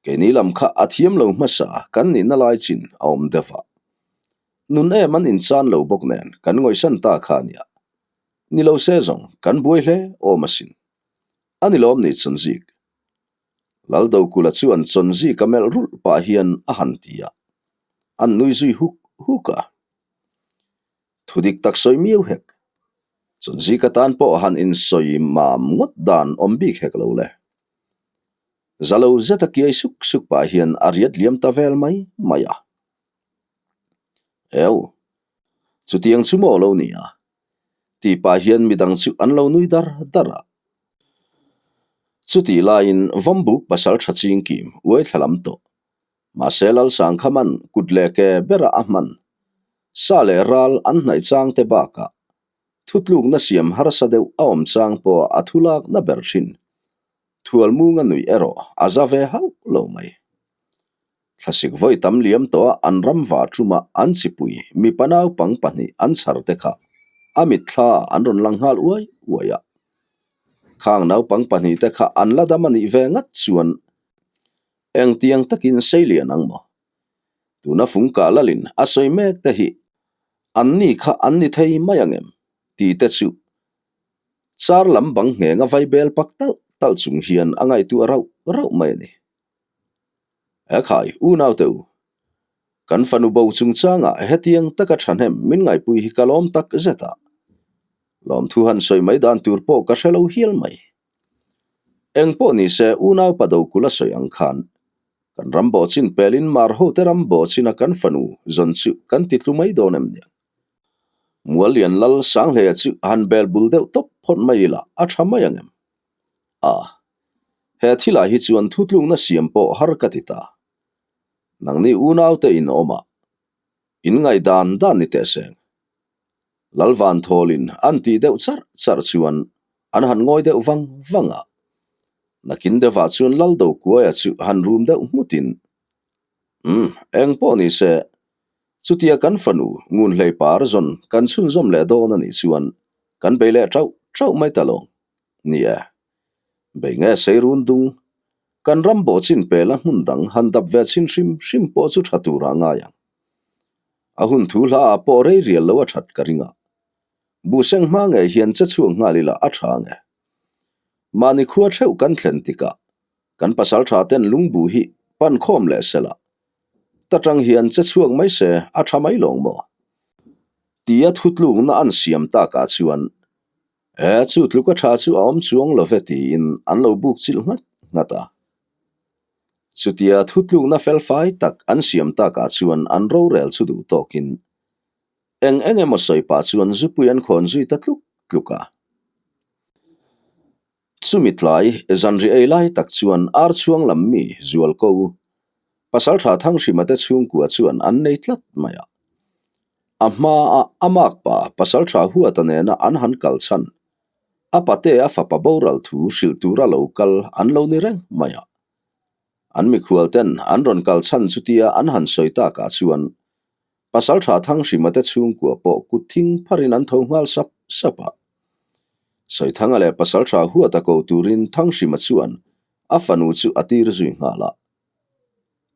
keini lam kha a thiam lo hmasa kan nihna lai chin a awm deuh a. Nun em an inchan lo bawk nen kan ngawihsan ta kha a nia. Ni lo se zawng kan buai hle awm asin. A ni lawm ni Chawnzik? Laldokula chuan Chawnzik a melh rulh pah hian a han ti a, an nui zui huk huk a. Thudik tak sawi miau hek. Chawnzik atan pawh han insawi mam ngawt dan awm bik hek lo le. Za lo zeta kiai suk suk pah hian a riat liam ta vel mai mai a. Eu, chutiang chu maw lo ni a? Tih pah hian midang chu an lo nui dar dar a. Chutih laiin Vawmbuk pasal tha ching kim uai thla lam tawh. Mahse Lalsangkhaman kut leh ke bera a hman. Sa leh ral an hnaih chang te bakah thutlukna siam harsa deuh a awm chang pawh a thu lakna ber thin. Thualmunga nuih erawh a za ve hauh lo mai. Thlasik vawi tam liam tawh a an ram va ṭuma an chipui mipa naupang pahnih an chhar te kha a mitthla ah an rawn lang nghal uai uai a. Khang naupang pahnih te kha an la dam a nih ve ngat chuan engtiang takin sei lian ang maw? Tuna fungkah lalin a sawi mek te hi an ni kha an ni thei mai ang em? tih te chu char lam bang nghenga vaibel pak talh talh chung hian a ngaihtuah rauh. rauh mai a ni. Ekhai, unaute u, kan fanu bo chungchangah hetiang taka thahnem min ngaihpui hi ka lawm tak zet a. Lawmthu han sawi mai dan tur pawh ka hre lo hial mai. Eng pawh ni se unaupa Dokula sawi ang khan kan ram bawh chin pelin mar hote ram bawh china kan fanu zawn chu kan ti tlu mai dawn em niang. Muallian Lal Sanghleia chu han bel bul deuh tawp phawt mai ila a tha mai ang em? A, he thilah hi chuan thutlukna siam pawh har ka ti ta. Nangni unaute in awm a, in ngaihdan dan ni teh seng. Lalvan thawlin an tih deuh charh charh chuan an han ngawi deuh vang vang a. Nakin deuhah chuan Laldo Kuaia chu han rum deuh nghutin, Umm, eng pawh ni se, chutia kan fanu ngunhlei par zawn kan chhunzawm leh dawn a nih chuan kan bei leh ṭauh ṭauh mai ta lo. Ni e, bei nge sei run dung, kan ram bawh chin pela hmun dang han dap ve chhin hrim hrim pawh chu ṭha turah ngai ang. A hun thu hla ah pawh rei rial lo a that ka ring a. Buhseng hma ngei hian che chhuak nghal ila a tha nge. Mahni khua theuh kan thlen tikah kan pasal tha ten lungbu hi pan khawm leh sela ta tang hian che chhuak mai se a tha mai lawng maw? Tia thutlukna an siam takah chuan e chu tluka tha chu a awm chuang lo ve tiin an lo buk chilh nghat nghat a. Chutia thutlukna felfai tak an siam takah chuan an rorel chu duh tawkin eng eng emaw sawi pah chuan zupui an khawn zui ta tluk tluk a. Chumi tlai zanri ei lai tak chuan ar chhuang lam mi zual ko Pasaltha Thanghrima te chhungkua chuan an nei tlat mai a. A hmaa a makpa Pasaltha Huata nena an han kal chhan A pate a fapa boral thu hrilh tura lo kal an lo ni reng mai a. An mikhual ten an rawn kal chhan chutia an han sawi takah chuan Pasaltha Thanghrima te chhungkua pawh kut thing pharin an tho nghal sap sap a. Sawithanga leh Pasaltha huat a ko turin Thanghrima chuan a fanu chu a tir zui nghal a.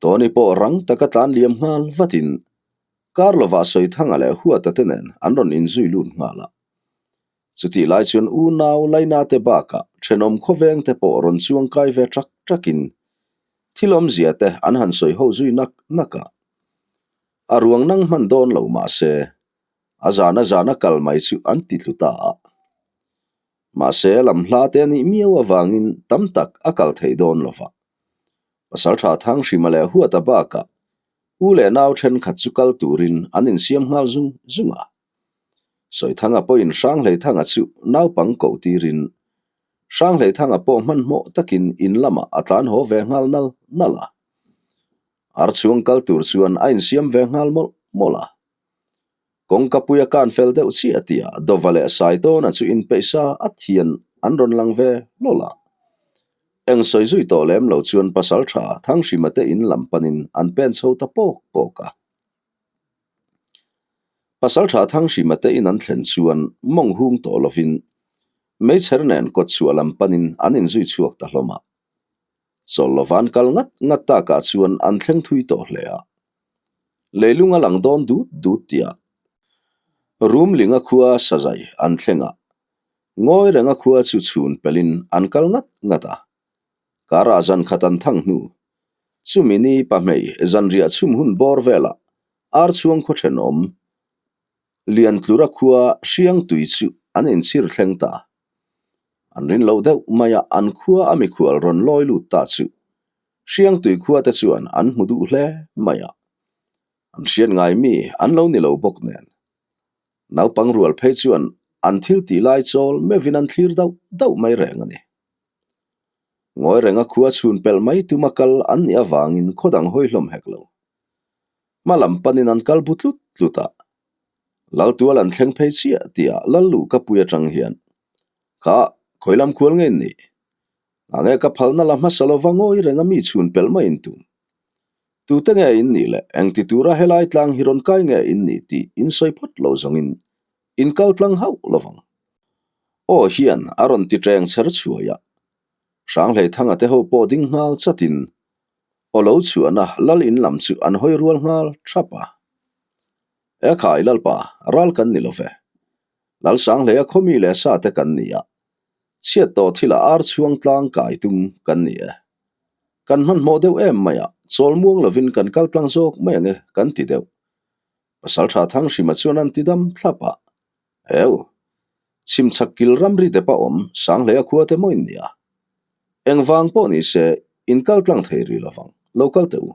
Tawni pawh rang taka tlan liam nghal vatin kar lovah Sawithanga leh Huata te nen an rawn inzui lut nghal a. Chutih lai chuan unau Laina te bakah thenawm khawveng te pawh rawn chuang kai ve ṭak ṭakin thil awmzia te an han sawi ho zui nak nak a. A ruang nang hman dawn lo mah se, a zana zana kal mai chu an ti tlu ta a. Mahse, lam hla te a nih miau avangin tam tak a kal thei dawn lo va. Pasalṭha Thanghrima leh Huata bakah u leh nau ṭhenkhat chu kal turin an insiam nghal zung zung a. Sawithanga pawhin Hranghleithanga chu naupang koh tirin Hranghleithanga pawh hmanhmawh takin in lamah a tlan haw ve nghal nal nal a. Ar chhuang kal tur chuan a insiam ve nghal mawlh mawlh a. Kawngka pui a kan fel deuh chiah tihah Dova leh Saitawna chu inpeihsa at hian an rawn lang ve hlawl a. Eng sawi zui tawh lem lo chuan pasaltha Thanghrima te in lam panin an pen chho ta pawk pawk a. Pasaltha Thanghrima te in an thlen chuan mawng hung tawh lovin meichher nen kawtchhuah lam panin an inzui chhuak ta hlawm a. Chawl lova an kal ngat ngat takah chuan an thleng thui tawh hle a. Leilung a lang dawn dut dut tih ah Rumlinga khua sazai an thleng a, ngawi renga khua chu chhun pelin an kal ngat ngat a. Karah zan khat an thang hnu. Chumi ni pahmei zanriah chhum hun bawr velah ar chhuang khaw thenawm Liantlura khua hriang tui chu an inchhir thleng ta. An rin loh deuh maia an khua a mikhual rawn lawi lut ta chu hriang tui khua te chuan an hmu duh hle mai a. An hriat ngai mi an lo ni lo bawk nen. Naupang rual phei chuan an thil tih lai chawl meuhin an thlir dauh dauh mai reng a ni. Ngawi renga khua chhun pelh mai tuma kal an nih avangin khaw dang hawi hlawm hek lo. Hma lam panin an kal bu tlut tlut a. Laltual an thleng phei chiah tihah Lalluh ka pui atang hian, Kha, khawi lam khual nge in nih? Ngah nge ka phalna la hmasa lova ngawi renga mi chhun pelh mai in tum? Tute nge in nih le engti tura helai tlang hi rawn kai nge in nih tih in sawi phawt lo zawngin in kal tlang hauh lovang. Aw hian a rawn ti ṭeng chher chhuai a. Hranghleithanga te ho pawh ding nghal chatin aw lo chhuahna lal in lam chu an hawi rual nghal ṭhap a. Ekhai Lalpa, ral kan ni lo ve. Lal Sanghleia khawmi leh sa te kan ni a, chhiat tawh thilah ar chhuang tlang kai tum kan ni e. Kan hmanhmawh deuh em mai a, chawl muang lovin kan kal tlang zawk mai ang e kan ti deuh. Pasaltha Thanghrima chuan an ti dam thlap a. Eu! Chhimchhak kil ramri dep a awm Sanghlei a khua te maw in nia. Engvang pawh ni se in kal tlang thei rih lovang, lo kal teh u.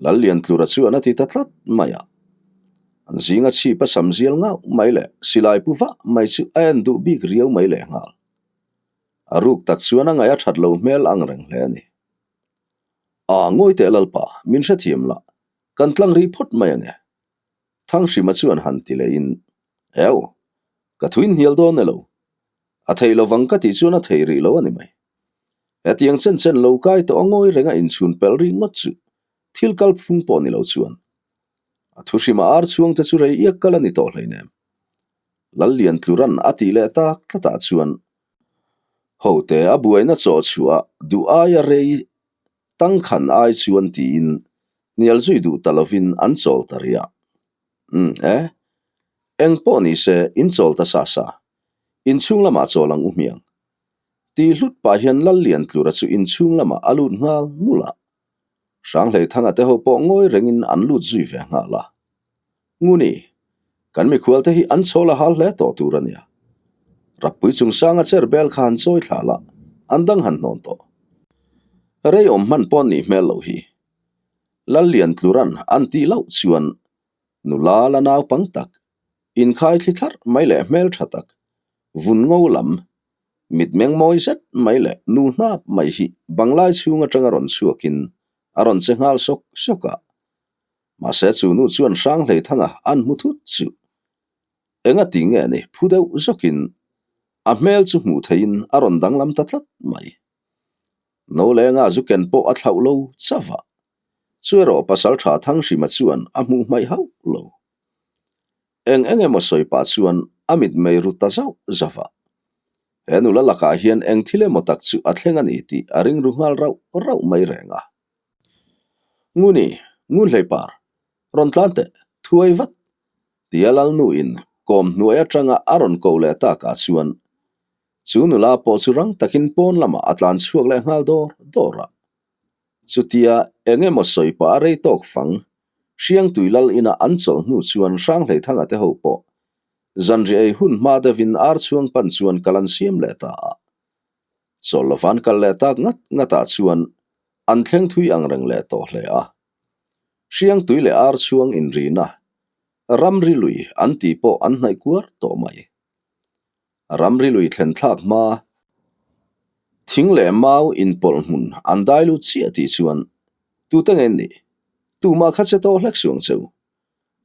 Lalliantlura chuan a ti ta tlat mai a. An zinga chhip a sam zial ngauh mai leh silai pu vah mai chu a en duh bik riau mai lehnghal. A ruk tak chuan a ngaih a that lo hmel ang reng hle a ni. A ngawi teh Lalpa, min hrethiam la, kan tlang rih phawt mai ang e. Thanghrima chuan han ti lehin, Eu, ka thuin hnial dawn e lo. A thei lovang ka tih chuan a thei rih lo a ni mai. Hetiang chen chen lo kai tawh a ngawi renga inchhun pelh rih ngawt chu thil kal phung pawh ni lo chuan. A thuhrima ar chhuang te chu rei iak kal a ni tawh hleinem. Lalliantluran a tih leh tak tlatah chuan hote a buaina chaw chhuah duh aia rei tangkhan ai chuan tiin hnial zui duh ta lovin an chawl ta rih a. Umm e, eng pawh ni se in chawl ta sa sa, inchhung lamah chawl ang u hmiang. Tih hlut pah hian Lalliantlura chu inchhung lamah a lut nghal nulh a. Hranghleithanga te ho pawh ngawi rengin an lut zui ve nghal a. Nguni, kan mikhual te hi an chhawl a hal hle tawh tur a nia. Rappui chungsanga chair bel kha han chawi thla la, an dang han hnawn tawh. Rei awm hman pawh nih hmel loh hi. Lalliantluran an tih loh chuan nula la naupang tak, inkhai thli thlarh mai leh hmeltha tak, vun ngo lam, Mitmeng mawi zet mai leh nu hnap mai hi banglai chhung atanga rawn chhuakin a rawn che nghal sawk sawk a. Mahse chu nu chuan Hranghleithanga an hmu thut chu enga ti nge ni phu deuh zawkin a hmel chu hmuh theihin a rawn danglam ta tlat mai. No lenga zu ken pawh a thlauh lo chauh a, chu erawh Pasaltha Thanghrima chuan a hmuh hmaih hauh lo. Eng eng emaw sawi pah chuan a mitmei ru ta zauh zauh a. He nula lakah hian eng thil emaw tak chu a thleng a ni tih a ring ru nghal rauh rauh mai reng a. Nguni, Ngunhleipar, rawn tlan teh, thuai vat! tia Lalnuin kawm hnuai atanga a rawn ko leh takah chuan chu nula pawh chu rang takin pawn lamah a tlan chhuak leh nghal dawr dawr a. Chutia eng emaw sawi pah a rei tawk fang Hriangtui lal ina an chawlh hnu chuan Hranghleithanga te ho pawh zanriah ei hun hma deuhin ar chhuang pan chuan kal an siam leh ta a. Chawl lova an kal leh tak ngat ngatah chuan an thleng thui ang reng leh tawh hle a. Hriangtui leh ar chhuang inrina ramri lui an tih pawh an hnaih kuar tawh mai. Ramri lui thlen thlak hma thing leh mau inpawlh hmun an dai lut chiah tih chuan tute nge nih? Tumah kha che tawh hlek suang cheu.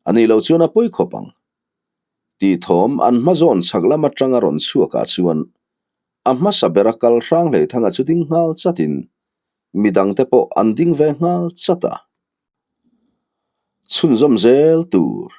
A nih loh chuan a pawi khawp ang. Tih thawm an hma zawn chhak lam atanga rawn chhuakah chuan a hmasa bera kal hrang hleithanga chu ding nghal chatin midangte pawh an ding ve nghal chat a. Chhunzawm zel tur.